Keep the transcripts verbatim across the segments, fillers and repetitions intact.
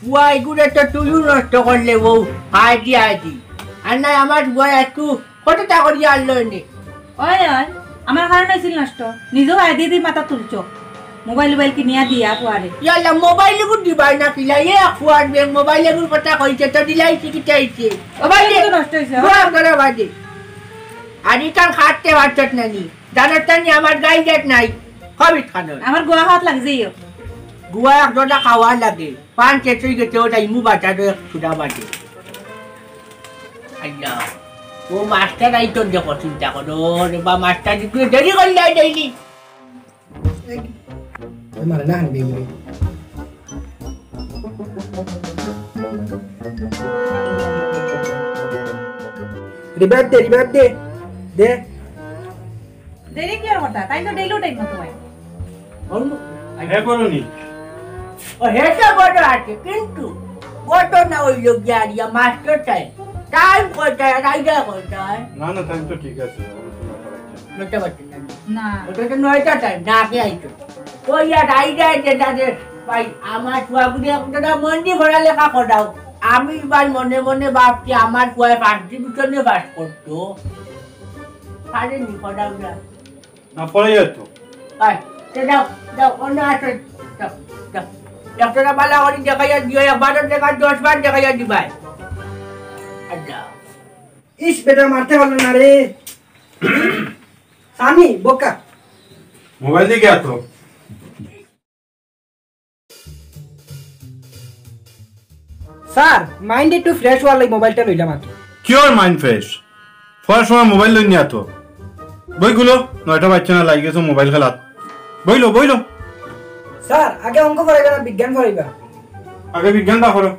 পুয়া, এগুরে তো তুইও নষ্ট করলে বউ, হায়দি হায়দি। আর নাই আমার পুয়া একটু কতটা করিয়া আনলো এনে। ওই, ওই, আমার কারণে হয়েছিল নষ্ট। নিজেও আইডি দিয়ে মাথা তুলছো। মোবাইল মোবাইল কিনিয়া দিয়া পুয়ারে। ইয়াল্লা, মোবাইল এগুর দিবাই না কিলা? এ পুয়ার বে মোবাইল এগুর কথা কইছে তো দিলাই শিখি চাইছে। মোবাইল তো নষ্ট হয়েছে। পুয়া করে বাজে। আর ইটার খাটতে পারছত না নি। জানার তানি আমার গাই দেখ নাই। হবিত খানোর। আমার গোয়া হাত লাগছে ইয়ো। গোয়া এক ডোটা খাওয়া লাগে। পান শেষ হয়ে গেছে, ওটা ইমু বাজারো এক সুদা বাজে। আল্লাহ, ও মাস্টার আইতন দেখো, চিন্তা করো রে বা, মাস্টার একটু দেরি করলে আই ডেইলি। এ মারে না হানবি উড়ি। রিভাইভ দে, রিভাইভ দে। দে। দেরি কি আর কথা? তাই তো ডেইলি টাইম মতো হয়। হে করুনি। ও, হেটা বড় আছে, কিন্তু ঘটনা হইল গিয়া আরিয়া মাস্টার সাহেব। টাইম কয়টায় আর আইডিয়া কয়টায়? না, না, টাইম তো ঠিক আছে। নয়টা বাজে না। না। ওটা তো নয়টা টাইম, না আগে আইতো। ওই আর আইডিয়া যেটা যে, ভাই, আমার ফুয়াগুলি একটা মন্দি ভরা লেখা করাও। আমি ভাই মনে মনে ভাবছি আমার ফুয়ায় ফার্স্ট ডিভিশনে পাস করতো। পারেনি করাও না। না, পড়ে যেত। ভাই, তে যাও, যাও, অন্য আসো, যাও, যাও। একটা বালা করি দেখাইয়া দিও, একবারও দেখা, দশ বার দেখাইয়া দিবাই। আচ্ছা। ইস, বেটা মারতে পারলো না রে। সামি, বোকা। মোবাইল দিয়ে গেল তো। স্যার, মাইন্ড একটু ফ্রেশ হওয়ার লাগি মোবাইলটা লইলাম আর কি। Cure mind fresh? পড়ার সময় মোবাইল লই নিয়া তো। বইগুলো, নয়টা বাচ্চা না লাগি গেছে মোবাইল খেলাত। বইলো, বইলো। স্যার, আগে অঙ্ক করাইবা না বিজ্ঞান করাইবা? আগে বিজ্ঞানটা করো।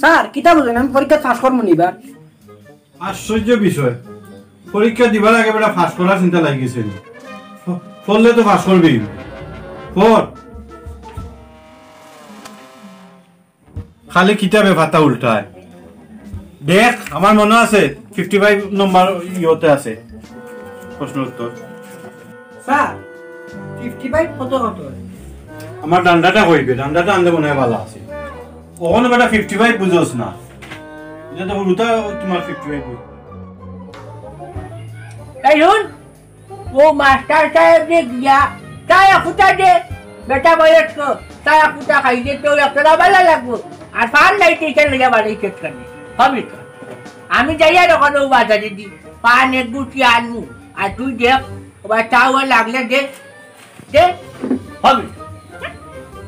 স্যার, কিতা বুঝেন, আমি পরীক্ষা পাস করবো নি এবার। আশ্চর্য বিষয়, পরীক্ষা দিবার আগে বেটা পাস করার চিন্তা লাগি গেছে। প-, পড়লে তো পাস করবেই। পড়। খালি কিতাবে পাতা উল্টায়। দেখ, আমার মনে আছে, ফিফটি ফাইভ নম্বর ইয়েতে আছে প্রশ্ন উত্তর। স্যার, ফিফটি ফাইভ কত কত? আমার ডান্ডাটা কইবে, ডান্ডাটা আনলে মনে হয় ভালো আছে। ওখানে বেটা ফিফটি ফাইভ বুঝোস না। এটা তো হুরুতা তোমার ফিফটি ফাইভ বুঝ। এই হুন, ও মাস্টার সাহেব রে গিয়া, চা এক ফুটা দে, বেটা বয়স্ক, চা এক ফুটা খাইলে তো একটা ভালো লাগবো। আর পান নাই তো এটা লইয়া বাড়ি শেষ করে। হবে তো। আমি যাইয়া দোকানে ও বাজারে দি, পান এক গুটি আনমু। আর তুই দেখ, ওবার চা ওয়া লাগলে দে, দে, হবে। আসসালামু আলাইকুম।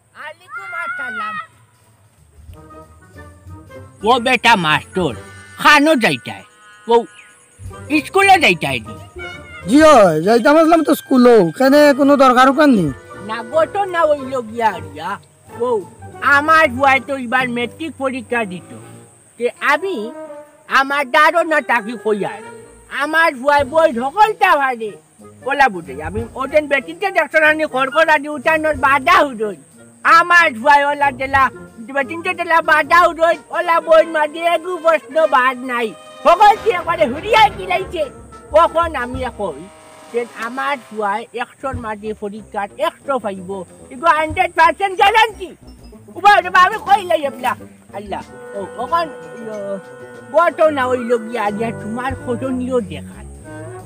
ওয়ালাইকুম আসসালাম। ও বেটা মাস্টার, খানো যাইতায়? ও স্কুলে যাইতায় নি? জি অয়, যাইতাম আসলাম তো স্কুলো। কেনে কোনো দরকার ওখান নি? না, ঘটনা অইল গিয়া আরিয়া। ও, আমার ফুয়ায় তো ইবার মেট্রিক পরীক্ষা দিতো। তে আমি আমার ধারণা থাকি কইয়ার, আমার ফুয়ায় বই হকলতা পারে। অলা বুঝাই, আমি ওজন বেটিনতে দেখছো না নি, খড়খড়া দি উঠানোর বাধা উঠই। আমার ফুয়ায় অলা দিলা, বেটিনতে দিলা বাধা উঠই, অলা বইর মাঝে এগু প্রশ্ন বাদ নাই। হকলতা একবারে হুরিয়ায় কিলাইছে। অখন আমি কই, যে আমার ফুয়ায় একশোর মাঝে পরীক্ষাত একশো পাইবো, ইগু hundred percent guarantee। উবা রে বা, আমি কইলাই এবলা। আল্লাহ, ও, অখন, ইয়ো, ঘটনা অইলো গিয়া, আজ তুমার করণীয় দেখার।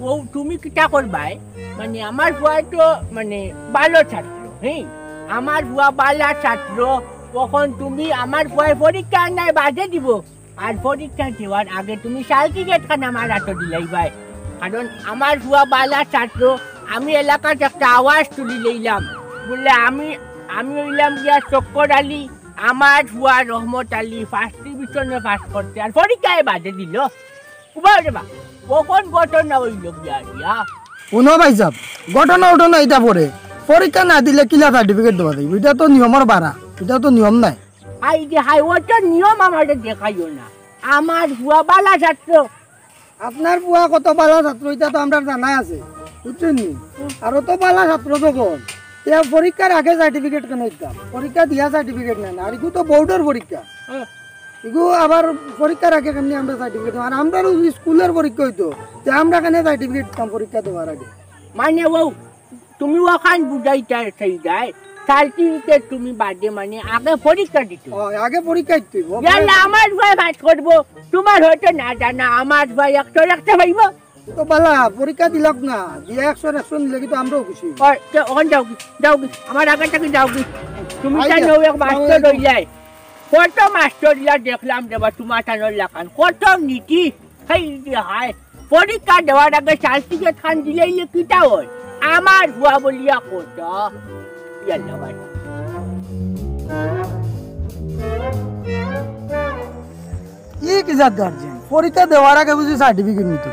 ও, তুমি কিতা করবায়? মানে, আমার ফুয়া তো, মানে, ভালো ছাত্র, হ্যাঁ? আমার ফুয়া ভালা ছাত্র, অখন তুমি আমার ফুয়ায় পরীক্ষা নাই বাদে দিবো। আর পরীক্ষা দেওয়ার আগে তুমি certificate খান আমার আতো দিলাইবায়। কারণ আমার ফুয়া ভালা ছাত্র, আমি এলাকাত একটা আওয়াজ তুলি লইলাম। বুলে আমি, আমি অইলাম গিয়া চক্কর আলী, আমার ফুয়া রহমত আলী first division-এ পাস করছে, আর পরীক্ষায় বাদে দিলো। উবা রে বা, অখন ঘটনা অইলো গিয়া, গিয়া। হুনো ভাইসাব, ঘটনা উঠোনা ইটা পরে, পরীক্ষা না দিলে কিলা certificate দেওয়া যাইবো? ইটা তো নিয়মর বারা, ইটা তো নিয়ম নায়। হায় রে হায়, অত নিয়ম আমারে দেখাইও না। আমার ফুয়া ভালা ছাত্র। আপনার ফুয়া কত ভালা ছাত্র, ইটা তো আমরার জানা আছে, বুঝছইন নি? আর অত ভালা ছাত্র যখন, তে পরীক্ষার আগে certificate কেনে দিতাম? পরীক্ষা দিয়া certificate নেন, আর ইগু তো board-র পরীক্ষা। হ্যাঁ। ইগু আবার পরীক্ষার আগে কেমনে আমরা certificate দিতাম? আর আমরারও স্কুলর পরীক্ষা অইতো, তে আমরা কেনে certificate দিতাম পরীক্ষা দেওয়ার আগে? মানে ও তুমি অখান বুঝাইতায় চাইরায়, certificate তুমি বাদে মানে আগে পরীক্ষা দিতে অয়। ও, আগে পরীক্ষা দিতে অইবো। ইয়াল্লা, আমার ফুয়ায় পাস করবো, তুমার হয়তো না জানা, আমার ফুয়ায় একশো একশো পাইবো। তো ভালা, পরীক্ষা দিলাম না, দিয়া একশো একশো নিলে কিন্তু আমরাও খুশি। ওই, তে অখন যাওগি, যাওগি, আমার আগে থাকি যাওগি। তুমি আইয়া, তাইন অউ এক মাস্টার অইলায়। কত মাস্টার ইলা দেখলাম রে বা, তুমার তানর লাখান, কত নীতি। হায় রে হায়, পরীক্ষা দেওয়ার আগে certificate খান দিলাইলে কিতা অয়? আমার ফুয়া বলিয়া কথা। ইয়াল্লা ভাই। ই কি জাত guardian? পরীক্ষা দেওয়ার আগে বুঝি certificate নিতো?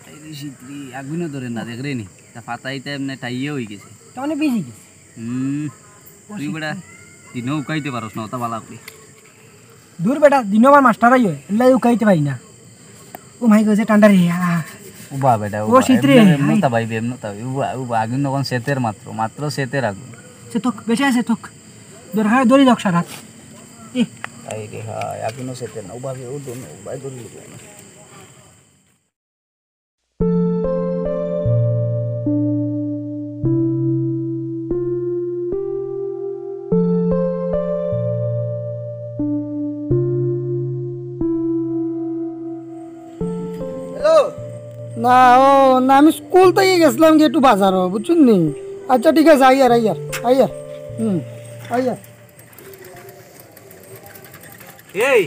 এই রে শীত রে, আগুনও ধরে না, দেখরে নি? তা পাতা ইতা এমনে টাইয়া অই গেছে। তা মানে ভিজি গেছে। হুম, ও তুই শীত বেটা রে। দিনও উকাইতে পারস না, অতা বালা করি। দূর বেটা, দিনও আমার মাস্টার আইও, এল্লাই উকাইতে পারি না। ও মাই গো, যে ঠান্ডা রে, আহ। উবা বেটা, ও উবা, শীত রে, এমনে, এমনে হাই। তা ভাই, এমনে তা ভাই, উবা, উবা, আগুন অখন সেতের মাত্র, মাত্র সেতের আগুন। সে তোক, বেঁচে আছে তোক। দরকার দড়ি দক সারা। এ। হায় রে হায়, আগুনও সেতে না, উবা বে, ও দোনো, উবা দড়ি লগে না। হ্যালো। না, ও, না, আমি স্কুল থাকি গেছিলাম গিয়া একটু বাজারো, বুঝছইন নি? আচ্ছা, ঠিক আছে, আইয়ার, আইয়ার, আইয়ার। হুম, আইয়ার। এই,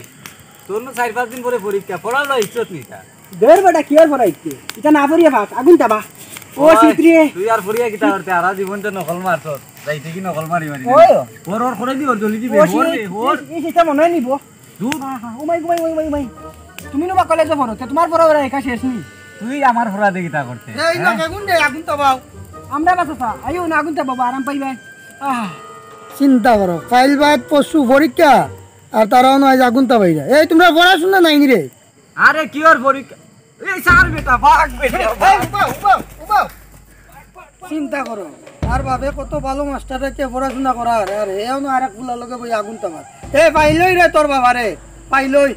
তোর নু চাইর পাঁচ দিন পরে পরীক্ষা, পড়া লওয়া ইচ্ছত নি তা? ধর বেটা, কিয়ার পড়া ইচ্ছে? ইটা না পড়িয়া ভাত, আগুন তাবা। ও ওই, শীত রে। তুই আর পড়িয়া কিতা করতে? হারা জীবন তো নকল মারছস। যাইতে কি নকল মারি মারি ওই। দিবি? ওর, ওর করে দি, ওর জলি দিবে। ও ওর শীত, রে, ওর। এই, এই শীতটা মনে হয় নিব। দূর। হা, হা, ও মাই, ও মাই, ও মাই, ও মাই। তুমি নু বা কলেজে পড়ো, তে তোমার পড়া ওরা একা শেষ নি? তুই আমার পড়া দেখি তা করতে, এই হ্যাঁ? না, আগুন দে, আগুন তাবাও। আমরা বাসা চা, আইও না, আগুন তাবাও, আরাম পাইবায়। আহ। চিন্তা করো, কাইল বাদ পরশু পরীক্ষা, আর তারাও নয় আগুন তাবাইরা। এই, তোমরা পড়াশোনা নাই নি রে? আরে, কি ওর পরীক্ষা? এই স্যার বেটা, ভাগ বেটা, এই, ভাগ। উবাও, উবাও, উবাও। চিন্তা করো, তার বাপে কত ভালো মাস্টার রাখিয়া পড়াশোনা করার, আর এও না আরেক ফুলার লগে বই আগুন তামার। এ, পাইলই রে তোর বাবা রে, পাইলই।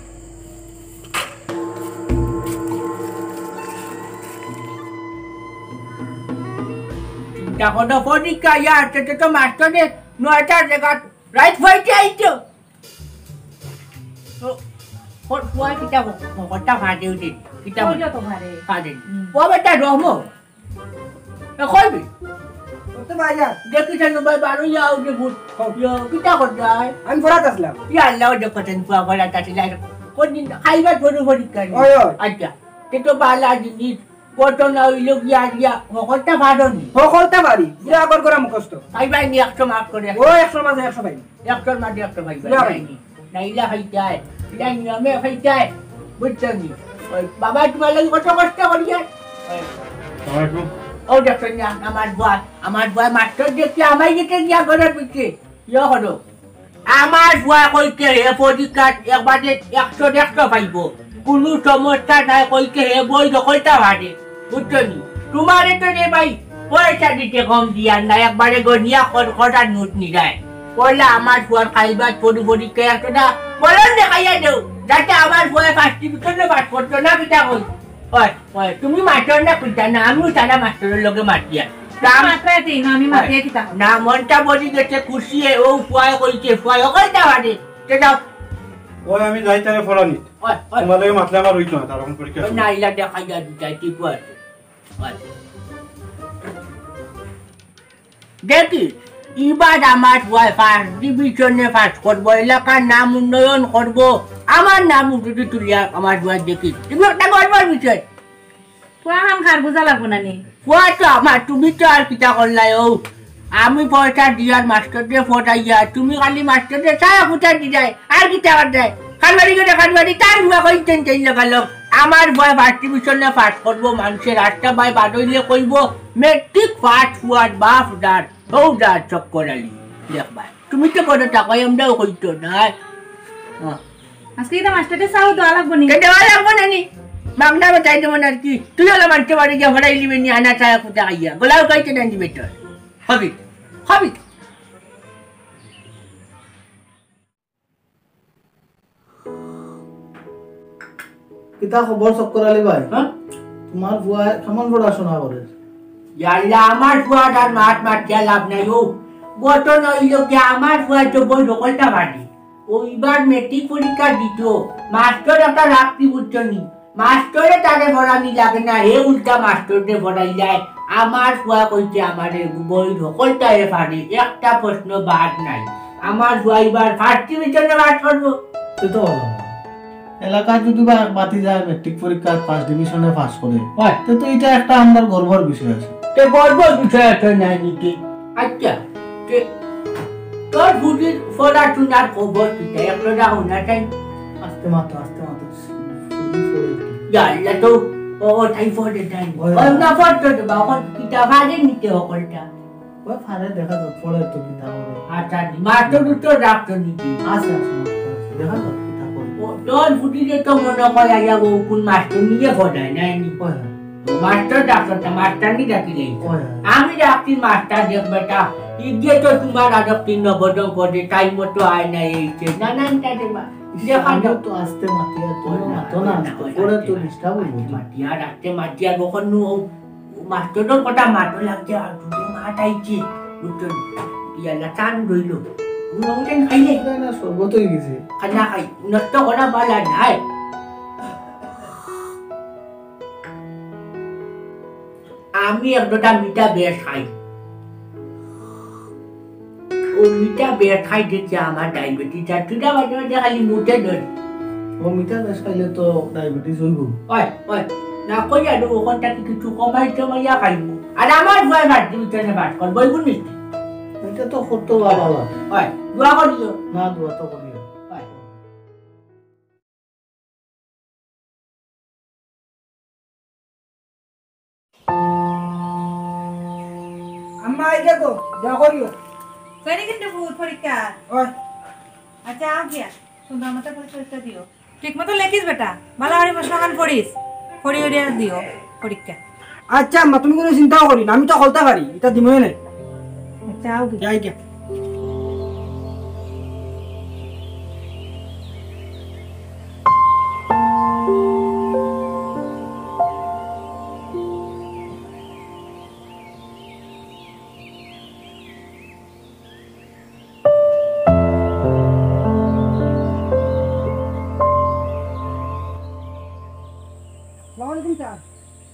চিন্তা করো, পরীক্ষা ইয়ার, তে তো মাস্টারে নয়টার জায়গা রাইত হইতে আইতো। তো, কোন, কোন কিতা হ-, হ-, কথা ফাঁদে উঠে, কিতা ওই বলে? যত ভারে। ফাঁদে। হুম। ও বেটা রহম। এ, কইবি? করতে ভাইয়া। দেখি যেন ভাই বারো যাও যে ভূত। হ্যাঁ। ইয়া, কিতা করতে হয়? আমি পড়াত আসলাম। ইয়া আল্লাহ, ওই দেখো তেন পুয়া পড়াত আসলে আর কোন দিন খাইবার ধরে পরীক্ষা নেই। ওই, ওই। আচ্ছা, তে তো বালা জিনিস। ঘটনা অইলো গিয়া, গিয়া, হকলতা পারো নি? হকলতা পারি, পুরা আগর করা মুখস্থ। পাইবায় নি একশো মার্ক করি? ও, একশোর মাঝে একশো পাইমু। একশোর মাঝে একশো পাইবায়, না ভাই। নাইনি? নাইলা খাইতায়, ইলা নিয়মে খাইতায়, বুঝছো নি? ওই বাবা তুমার লাগি কত কষ্ট করিয়ার। ওই। আসসালামু আলাইকুম। ও দেখছো নি, আমার ফুয়া, আমার ফুয়া মাস্টর দেখি আমার গেছে গিয়া ঘরে পিছে। ইয়ে করো। আমার ফুয়া কইছে হে পরীক্ষাত একবারে একশো দেড়শো পাইবো। কুনু সমস্যা নাই কইছে হে বই হকলতা পারে। বুঝছো নি? তুমারে তো রে ভাই পয়সা দিতে কম দিয়ার না, একবারে গনিয়া কর কটা নোট নিরায়। কইলা আমার ফুয়ার খাইবার পরি পরীক্ষা একটা না, বলন দেখাইয়া দেও, যাতে আমার ফুয়া ফার্স্ট ডিভিশনে পাস করতো না, কিতা কই? ওই, ওই, তুমি মাস্টর না কইতা না, আমিও তারা মাস্টরের লগে মাতিয়ার। আমি মাত্রায় দিই না, আমি মাতিয়ার কিতা? না, মনটা বলি গেছে খুশি, ও ফুয়ায় কইছে, ফুয়ায়, ও কইতা পারে, তে যাও। ওই, আমি যাই তারে ফড়ানি। ওই, ওই। তুমার লগে মাতলে আমার অইতো না, তার এখন পরীক্ষা ওই, শুরু। না, ইলা দেখাইয়া দিতায়, ঠিক আছে। ওই। দেখি, ইবার আমার ফুয়ায় ফার্স্ট ডিভিশনে পাস করবো, এলাকার নাম উন্নয়ন করবো, আমার নাম উঠুটি তুলিয়া আমার ফুয়ায় দেখি। তুমি একটা গর্বর বিষয়। ফুয়া খান খার বুঝা লাগবো না নি? ফুয়া তো আমার, তুমি তো আর কিতা করলাই ও? আমি পয়সা দিয়ার মাস্টররে পড়াইয়া, তুমি খালি মাস্টররে ছায়া ফুটা দিলাই, আর কিতা করলাই? খানবাড়ি গেলে খানবাড়ি, তার ফুয়া কই টেন টেন লাগালো। আমার ফুয়া ফার্স্ট ডিভিশনে পাস করবো, মানষে রাস্তা বায় বাদইলে কইবো, মেট্রিক পাস ফুয়ার বাপ যার, হৌ যার চক্কর আলী। দেখবায়, তুমি তো কোনো টাকাই আমরাও কইতো না। হ্যাঁ। আজকে ইতা মাস্টাররে চাও দেওয়া লাগবো নি? তে দেওয়া লাগবো না নি? মাগনা বেটাই দেবো না আর কি? তুই ওলা মানতে পারি যে হরাই লিবে নি, আনা ছায়া ফুটা খাইয়া। গোলাও খাইতে না দিবে তোর। হবি, হবি। কিতা খবর চক্কর আলী ভাই? হ্যাঁ? তুমার ফুয়ায় কেমন পড়াশোনা করে? ইয়াল্লা, আমার ফুয়ার আর মাত মাতিয়া লাভ নাই। ও, ঘটনা অইলো কি, আমার ফুয়ায় তো বই হকলতা পারে। ও ইবার মেট্রিক পরীক্ষা দিতো, মাস্টর একটা রাখতি বুঝছো নি? মাস্টরে তারে পড়ানি লাগে না, হে উল্টা মাস্টররে পড়াইলায়। আমার ফুয়া কইছে আমারে বই হকলতায় পারে, একটা প্রশ্ন বাদ নাই। আমার ফুয়া ইবার ফার্স্ট ডিভিশনে পাস করবো। তে তো ভালা। এলাকায় যদি বা বাতি যায় মেট্রিক পরীক্ষার ফার্স্ট ডিভিশনে পাস করে, হয়। তে তো ইটা একটা আমরার গর্বর বিষয় আছে। তে গর্বর বিষয় আছে না নিতে? আচ্ছা, তে তোর ফুটির পড়াশুনার খবর কিতা? একটু রাখো না তাই। আস্তে মাতো, আস্তে মাতো। ফুটি পড়ে কি? ইয়া, ইয়া তো, ও, ও, তাই পড়ে তাই। ওই। ও, না পড়তো তো বা, অখন কিতা পারে নিতে হকলতা। ওই ফারে দেখা যাক, পড়ে তো কিতা করে। আচ্ছা, জি, মাস্টর তো ডাকতো নিতে। আছে, আছে, মাস্টর আছে। দেখা যাক কিতা করে। ও, তোর ফুটিরে তো মনে হয় আইয়া ও কোন মাস্টর নিয়ে পড়ায়, নাই নি? হয়, হয়। তো মাস্টর ডাকতো না, মাস্টার নি ডাকি নেই। হয়, হয়। আমি ডাকছি মাস্টার, দেখ বেটা, ইগে তো তুমার আরো তিন নম্বর পদে, টাইম মতো আয় না, এই সে, নানান টাইমে মা-, দেখা আমি যাক। তো আস্তে মাতিয়া, তুমি ওই না, মাতো না, ওই না, আস্তে ওই করে তো না। ডিস্টার্ব হইব। আস্তে মাতিয়া, আস্তে মাতিয়া, কখন নু ও মাস্টরর কথা মাতো লাগছে, আর দুটো মাত আইছে, বুঝছো? ইয়াল্লা, টান রইল। উনো উঠেন খাইলে? না, না, শরবত হয়ে গেছে। আর না খাই, নষ্ট করা বালা নাই। আমি একটা মিঠা বেশ খাই। ও মিঠা বেশ খাই দেখে আমার ডায়াবেটিস আর তুই মাঝে মাঝে খালি মুতে ধরে। ও মিঠা বেশ খাইলে তো ডায়াবেটিস হইব। ওই, ওই, না কই আর ওখানটা কি কিছু কমাই টমাইয়া খাইব। আর আমার ফুয়ায় ভাত দিবি কেন ভাত কর, বইব নিস? এটা তো করতো বাবা। ওই, দোয়া করিও। না, দোয়া তো করিও। ওই। আম্মা, আই গো, দোয়া করিও। কইরে কিন্তু ভূত পরীক্ষা। ওই। আচ্ছা, আও গিয়া। সুন্দর মতো করে পরীক্ষা দিও। ঠিক মতো লেখিস বেটা। ভালা করি প্রশ্নখান পড়িস। পড়ি উড়িয়া দিও পরীক্ষা। আচ্ছা আম্মা, তুমি কোনো চিন্তাও করি না, আমি তো হকলতা পারি, এটা দিমই নাই। আচ্ছা, আও গিয়া। যাই গিয়া। আসসালামু আলাইকুম স্যার।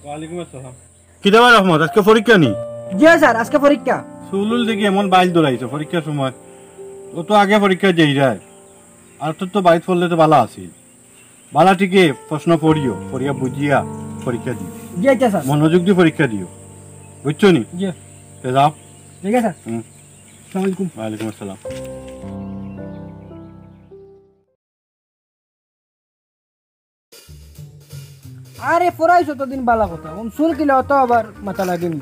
ওয়ালাইকুম আসসালাম। কিতা বা রহমত, আজকে পরীক্ষা নি? জি স্যার, আজকে পরীক্ষা। চুলুল দেখি এমন বাইল ধরাইছো পরীক্ষার সময়। ও তো আগে পরীক্ষা দেই যায়। আর তোর তো বাইত পড়লে তো বালা আছিল। বালা ঠিকে প্রশ্ন পড়িও, পড়িয়া বুঝিয়া পরীক্ষা দিও। জি, আচ্ছা স্যার। মনোযোগ দি পরীক্ষা দিও, বুঝছো নি? জি। তে যাও। ঠিক আছে স্যার। হুম। আসসালামু আলাইকুম। ওয়ালাইকুম আসসালাম। আরে, পড়াইছো তো দিন বালা কথা, অখন চুল কিলা অত আবার মাথা লাগে নি?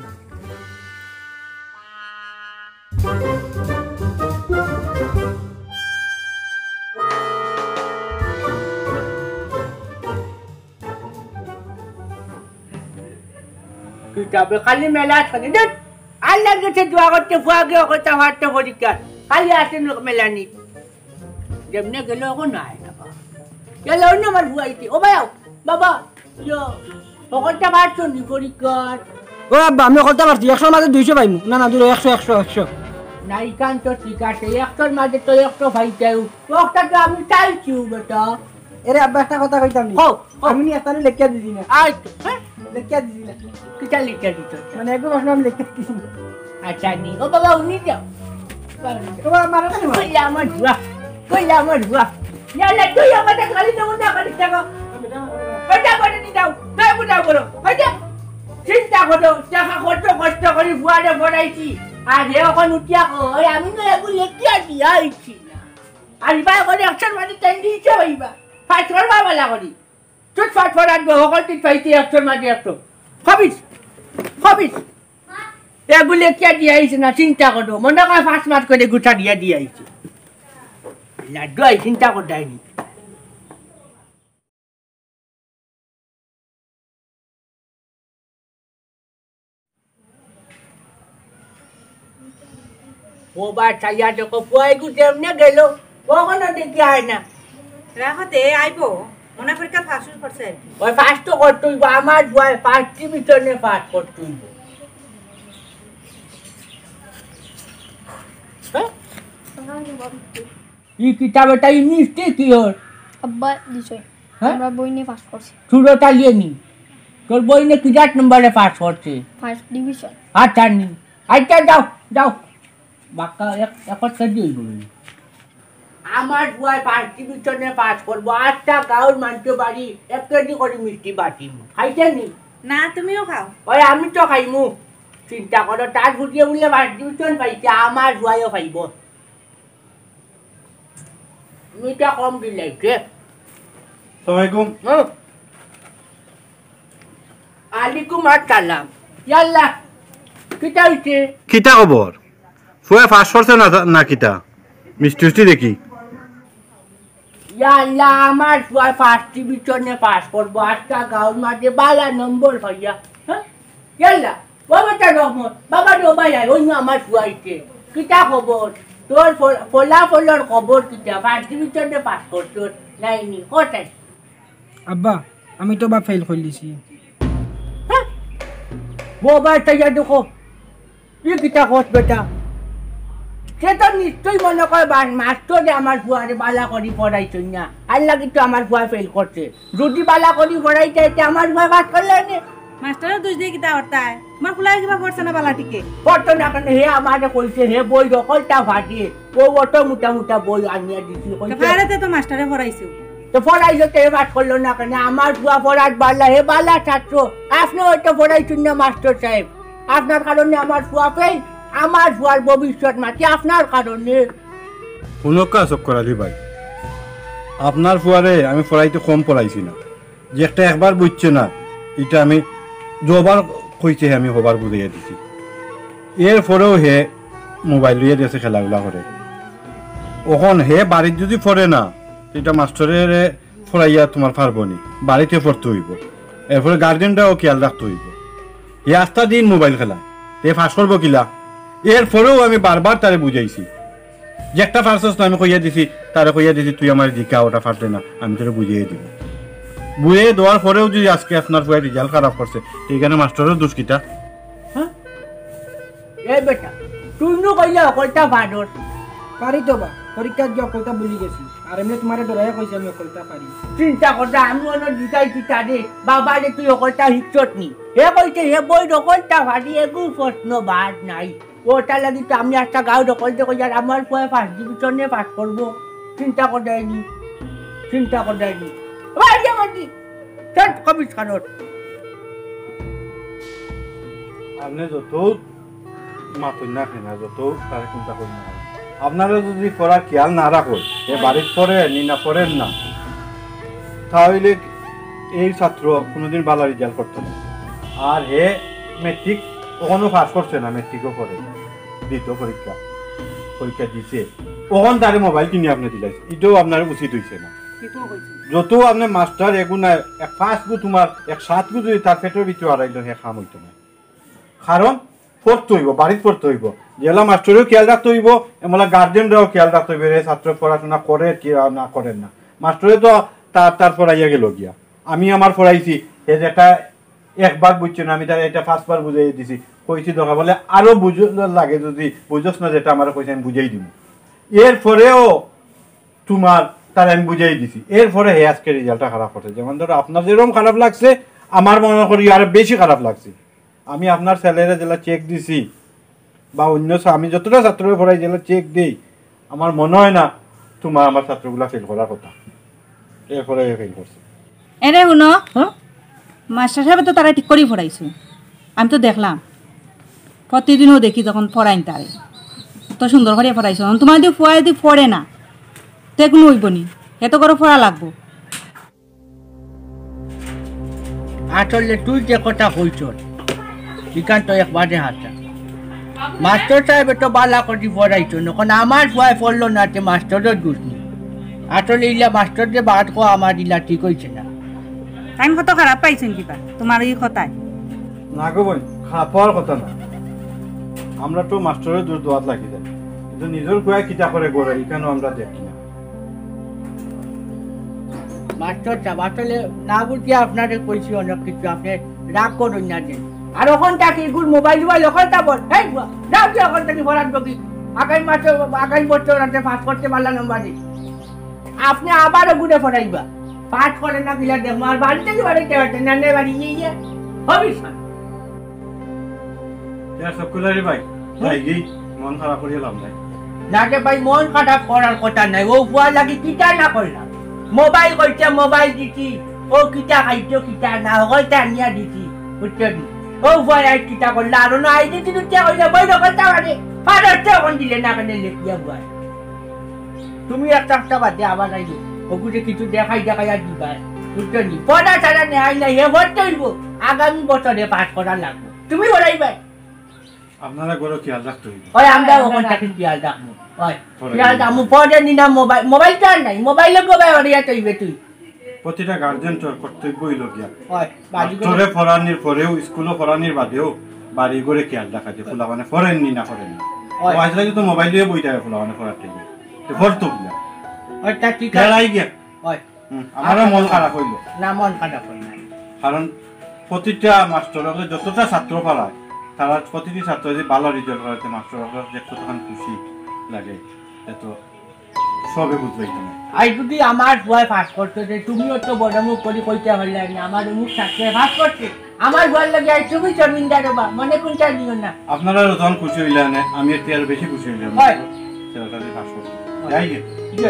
কিতাবে খালি মেলা থাকে। দেখ, আল্লাহর কাছে দোয়া করতে ফুয়া গিয়ে করতে পারতো পরীক্ষা। খালি আসেন লোক মেলা নি। যেমনে গেল অখন নাই বাবা। গেল অন্য আমার ফুয়া আইতে। ও ভাই, বাবা, ইয়ো, হকলতা পারছো নি পরীক্ষার? ও আব্বা, আমি হকলতা পারছি, একশোর মাঝে দুইশো পাইমু। না, না, দূর, একশো, একশো, একশো। না, ইখান তো ঠিক আছে, একশোর মাঝে তো একশো পাইতায়। একটা তো আমি চাইছি, বেটা। এরে আব্বা, একটা কথা কইতাম নি? কও, কও। আমি নি একটা লেখিয়া দিছি না। আয় তো, হ্যাঁ? লেখিয়া দিছি না। কিতা লেখিয়া দিছ? মানে, এগু প্রশ্ন আমি লেখিয়া দিছি না। আচ্ছা, নি। ও বাবা, উনি যাও। তোমার মারা কেন? কইলা আমার বুয়া। কইলা আমার বুয়া। ইয়াল্লা, তুই আমার কাছে খালি তেমন না করিস টাকা। ওইটা করে নি যাও। তাই বুঝা করো। ওইটা চিন্তা করো। টাকা কত কষ্ট করি ফুয়ারে পড়াইছি। আর হে অখন উঠিয়া কয়, "ওই আমি না এগু লেখিয়া দিয়া আইছি না।" আর ইবা করে একশোর মাঝে টেন দিয়েছে ভাই ইবা। পাঁচ করবা বালা করি। চুট ফাট ফাট আনবো, হকল দিন পাইতে একশোর মাঝে একশো। হবিস, হবিস। এগুলো কে দিয়ে আইছে না চিন্তা করো। মনে হয় পাঁচ মাস করে গুছা দিয়ে দিয়ে আইছে। লাড্ডু আই চিন্তা করতে হয়নি। ও বা চাইয়া দেখো, পুয়াই গু যেমনে গেল, কখনো দেখি আয় না। রাখো তে, আইবো। মনে হয় পরীক্ষা ফাঁস করছে আর কি। ওই ফাঁস তো করতে হইব, আমার পুয়াই ফার্স্ট ডিভিশনে পাস করতে হইব। হ্যাঁ? ই কিতাব এটা, ই মিষ্টি কি ওর? আব্বা দিছে। হ্যাঁ? আমরা বই নিয়ে পাস করছি। চুরো তালিয়ে নি। তোর বই নিয়ে কি জাত নম্বরে পাস করছে? First division. আচ্ছা নি। আচ্ছা যাও, যাও। বাক্কা এক, এক কেজি হইব নি। আমার পুয়াই ফার্স্ট ডিভিশনে পাস করবো। আটটা গাঁওর মানুষের বাড়ি এক কেজি করে মিষ্টি বাটিম। খাইছে নি? না, তুমিও খাও। ওই আমি তো খাইমু। চিন্তা করো, তার ফুটিয়ে বললে ফার্স্ট ডিভিশন পাইছে, আমার পুয়াইও পাইব। মিঠা কম দিলাইছে। আসসালামু আলাইকুম। হ্যাঁ। আলাইকুম আসসালাম। ইয়াল্লা, কিতা হইছে? কিতা খবর? ফুয়া পাস করছে না, না কিতা? মিষ্টি উষ্টি দেখি। ইয়াল্লা, আমার পুয়াই ফার্স্ট ডিভিশনে পাস করবো। আজকা গাঁওর মাঝে বালা নম্বর পাইয়া। হ্যাঁ? ইয়াল্লা, ও বেটা রহমত, বাবা রে, ও ভাই আয়, ওই না আমার পুয়াইতে। কিতা খবর? তোর ফল-, ফলাফলর খবর কিতা? ফার্স্ট ডিভিশনে পাস করছস? নাইনি, কোথায়? আব্বা, আমি তো বা ফেল করিলিছি। হ্যাঁ? ও ভাই, তাই যা দেখো। ই কিতা কস বেটা? সে তো নিশ্চয় মনে করে বা-, মাস্টরে আমার পুয়ারে বালা করি পড়াইছইন না। আর লাগি তো আমার পুয়া ফেল করছে। যদি বালা করি পড়াইতে, তে আমার পুয়া পাস করলে নে। মাস্টারর দোষ দিয়ে কিতা করতায়? আমার ফুয়ায় কিবা পড়ছে না বালা টিকে? পড়তো না কেনে? হে আমারে কইছে, হে বই হকলতা ফাড়ে। ও অত মোটা মোটা বই আনিয়া দিছি, কইছে। ফাড়ে তে তো মাস্টারে পড়াইছে। তো পড়াইলে তো হে পাস করলো না কেনে? আমার পুয়া পড়াত বালা, হে বালা ছাত্র। আপনে হয়তো পড়াইছইন না মাস্টার সাহেব। আপনার কারণে আমার পুয়া ফেল, আমার পুয়ার ভবিষ্যৎ মাটি আপনার কারণে। হুনক্কা চক্কর আলী ভাই, আপনার পুয়ারে আমি পড়াইতে কম পড়াইছি না। যে একটা একবার বুঝছে না, ইটা আমি যবার কইছে হে আমি হবার বুঝাইয়া দিছি। এর পরেও হে মোবাইল লইয়া দিছে খেলাধুলা করে। অখন হে বাড়িত যদি পড়ে না, ইটা মাস্টরে পড়াইয়া তোমার পারবো নি, বাড়িতে পড়তে হইব। এরপরে গার্জেনরাও খেয়াল রাখতে হইব। হে আস্তা দিন মোবাইল খেলা, হে পাস করবো কিলা? এর পরেও আমি বারবার তারে বুঝাইছি, যে একটা পারছস না, আমি কইয়া দিছি, তারে কইয়া দিছি, তুই আমার দিকা ওটা পারলে না, আমি তোরে বুঝিয়ে দিব। বুঝিয়ে দেওয়ার পরেও যদি আজকে আপনার পুয়ায় রেজাল্ট খারাপ করছে, এখানে মাস্টারর দোষ কিতা? হ্যাঁ? এ বেটা, তুই নু কইলে হকলতা পারস। পারি তো বা, পরীক্ষাত গিয়া হকলতা ভুলি গেছি। আর এমনে তোমারে ডরাইয়া কইছি আমি হকলতা পারি। চিন্তা করতে আমি অনো জিকাইছি তারে, বাবা রে তুই হকলতা শিখছত নি? হে কইছে হে বই হকলতা পারি, এগু প্রশ্ন বাদ নাই। ওটার লাগি তো আমি আস্তা গাঁও হকলতে কই, আর আমার পুয়ায় ফার্স্ট ডিভিশনে পাস করবো। চিন্তা করতে হয়নি, চিন্তা করতে হয়নি। ওই যে আমার কি? চল, কমিস কারণ। আপনে যত মাতইন না কেনে, যত তারে কুন্তা কইন না কেনে, আপনারা যদি পড়ার খেয়াল না রাখইন, হে বাড়িত পড়ের নি না পড়ের না, তাইলে এই ছাত্র কুনুদিন ভালা result করতো না। আর হে মেট্রিক অখনো পাস করছে না, মেট্রিকও পড়ে, দিত পরীক্ষা, পরীক্ষা দিছে, অখন তারে মোবাইল কিনি আপনে দিলাইছইন, ইটাও আপনার উচিত অইছে না। যত আপনে মাস্টার এগু না, এক পাঁচ গু তুমার, এক সাত গু যদি তার পেটর ভিতরে হারাইলো, হে কাম অইতো না। কারণ পড়তে অইবো, বাড়িত পড়তে অইবো, যেলা মাস্টরেও খেয়াল রাখতে অইবো, এমলা গার্জেনরাও খেয়াল রাখতে অইবো, হে ছাত্র পড়াশোনা করের কি না করের না। মাস্টরে তো তার, তার পড়াইয়া গেলো গিয়া। আমি আমার পড়াইছি, হে যেটা একবার বুঝছে না, আমি তারে ইটা পাঁচবার বুঝাইয়া দিছি, কইছি দরকার পড়লে আরো বুঝ-, লাগে যদি বুঝস না যেটা আমারে কইছে আমি বুঝাই দিমু। এরপরেও তুমার তারে আমি বুঝাই দিছি, এরপরে হে আজকে result-টা খারাপ করছে। যেমন ধরো আপনার যেরকম খারাপ লাগছে, আমার মনে করি আরো বেশি খারাপ লাগছে। আমি আপনার ছেলেরে যেলা check দিছি বা অন্য ছা-, আমি যতটা ছাত্ররে পড়াই যেলা check দেই, আমার মনে হয় না তুমার আমার ছাত্রগুলা fail করার কথা, এরপরে fail করছে। এরে হুনো, হ্যাঁ? মাস্টার সাহেবে তো তারে ঠিক করি পড়াইছইন, আমি তো দেখলাম, প্রতিদিনও দেখি যখন পড়াইন তারে, তো সুন্দর করি পড়াইছইন। তুমার যদি পুয়া যদি পড়ে না, তে কুনু অইবো নি, এত করে পড়া লাগবো। আসলে তুই যে কথা কইছস, ইখান তো একবারে হাছা। মাস্টার সাহেবে তো ভালা করি পড়াইছইন, অখন আমার পুয়ায় পড়লো না, তে মাস্টারর দোষ নি। আসলে ইলা মাস্টাররে বাদ কওয়া আমার ইলা ঠিক অইছে না। তাইন কত খারাপ পাইছইন কিবা তুমার ই কথায়? না গো বইন, খারাপ পাওয়ার কথা না। আমরা তো মাস্টারর দোষ দেওয়াত লাগি যাই, কিন্তু নিজর পুয়ায় কিতা করে ঘরো, ইখানও আমরা দেখি না। মাস্টার সাব, আসলে না বুঝিয়া আপনারে কইছি অনেক কিছু, আপনে রাগ করইন না যে। আর অখন থাকি ইগুর মোবাইল উবাইল অখন তা বন্ধ। হেই বুয়া, যাও গিয়া অখন থাকি পড়াত বসি। আগামী মাসে, আগামী বছর আপনে পাস করতে পারলা নাম্বার দিন। আপনে আবার অগুরে পড়াইবা। পাস করে না কিলা দেখমু, আর বাড়ি থাকি বাড়ি যাওয়া যায় না, না বাড়ি গিয়া গিয়া হবিস না। ইয়া সবকুলারি ভাই, হুম? ভাই, এই মন খারাপ করিয়া লাভ নাই। না রে ভাই, মন খারাপ করার কথা নাই। অউ পুয়ার লাগি কিতা না করলাম। মোবাইল কইছে, মোবাইল দিছি। অউ কিতা খাইতো, কিতা না, হকলতা আনিয়া দিছি। বুঝছো নি? অউ পুয়ায় আইজ কিতা করলা, আর অনো আইজ দিছি, দুইটা কইলে বই হকলতা মানে। ফারস্তে অখন দিলে না কেনে লেখিয়া পুয়ায়। তুমি একটা একটা বাদে আবার আইলে। অগুরে কিছু দেখাই দেখাইয়া দিবায়। বুঝছো নি? পড়া ছাড়া নেহাই নাই, হে পড়তে অইবো। আগামী বছরে পাস করা লাগবো। তুমি পড়াইবায়। আপনারা ঘরো খেয়াল রাখতে অইবো। ওই আমরা অখন থাকি খেয়াল রাখমু। ওই, পড়াই খেয়াল দিবো। রাখমু। পড়ে নি না মোবাইল, মোবাইল তো আর নাই, মোবাইলে মোবাইল ওরিয়া তৈবে তুই। প্রতিটা গার্জেনর কর্তব্য অইলো গিয়া। ওই, বাড়ি করে মাস্টরে পড়ানির পরেও, স্কুলো পড়ানির বাদেও বাড়ি ঘরে খেয়াল রাখা যে ফুলা মানে পড়ের নি না পড়ের না। ওই। ও আজকাল তো মোবাইল লইয়া বই থাকে ফুলা মানে পড়ার টাইমে। তো পড়তো গিয়া। ওই, তা ঠিক আছে। খেয়াল আই গিয়া। ওই। হুম, আমারও মন খারাপ অইলো। না, মন খারাপ অয় না। কারণ প্রতিটা মাস্টর অকলে যতটা ছাত্র পড়ায়, তারা প্রতিটি ছাত্র যদি ভালো রেজাল্ট করে, তে মাস্টর অকলর যে কতখান খুশি লাগে, এ তো সবে বুঝবায় তুমি। আইজ যদি আমার পুয়ায় পাস করতো, তে তুমিও তো বড় মুখ করি কইতে পারলায় না, আমার অমুক ছাত্রে পাস করছে, আমার পুয়ার লাগি আইজ তুমি শর্মিন্দা রইবা, মনে কুনটা নিও না। আপনারা যখন খুশি অইলা নে, আমি এর চেয়ে আরো বেশি খুশি অইলাম। হয়। ছেলেটা যে পাস করছে। হয়। যাই গে। জি।